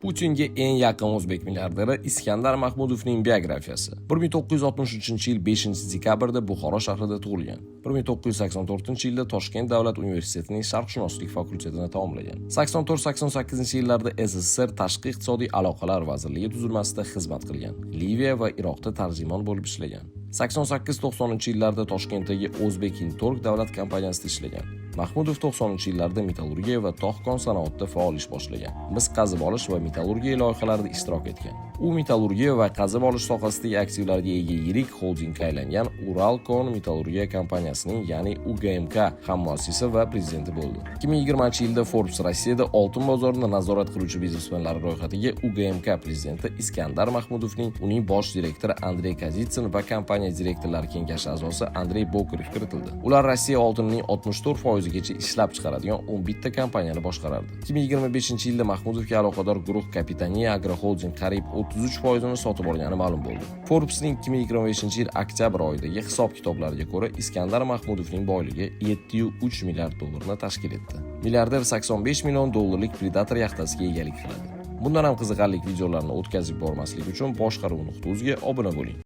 Putinga eng yaqin o'zbek milliarderi Iskandar Mahmudovning biografiyasi. 1963-yil 5-dekabrda Buxoro shahrida tug'ilgan. 1984-yilda Toshkent davlat universitetining sharqshunoslik fakultetini tamomlagan. 84-88 yillarda SSSR Tashqi iqtisodiy aloqalar vazirligi tuzilmasida xizmat qilgan. Liviya va Iroqda tarjimon bo'lib ishlagan. 88-90 yillarda Toshkentdagi O'zbekintorg davlat kompaniyasida ishlagan. Mahmudov 90-yillarda metallurgiya va tog'-kon sanoatida faol ish boshlagan. Mis qazib olish va metallurgiya loyihalarida ishtirok etgan. U metallurgiya va qazib olish sohasidagi aktivlarga ega yirik xoldingga aylangan Uralkon metallurgiya kompaniyasining, ya'ni UGMK ham muassisi va prezidenti bo'ldi. 2020-yilda Forbes Rossiyada oltin bozorini nazorat qiluvchi biznesmenlar ro'yxatiga UGMK prezidenti Iskandar Mahmudovning, uning bosh direktori Andrey Kozitsin va kompaniya direktorlar kengashi a'zosi Andrey Bokarev kiritildi. Ular Rossiya oltinining 64 foizigacha ishlab chiqaradigan 11 ta kompaniyani boshqarardi. 2025-yilda Mahmudovga aloqador guruh Kapitaniya Agroholding qariyb 33 foizini sotib olgani ma'lum bo'ldi. Forbesning 2025-yil oktyabr oyidagi hisob-kitoblariga ko'ra, Iskandar Mahmudovning boyligi 7,3 milliard dollarni tashkil etdi. Milliarder 85 million dollarlik Predator yaxtasiga egalik qiladi. Bundan ham qiziqarli videolarni o'tkazib bormaslik uchun boshqaruv.uzga obuna bo'ling.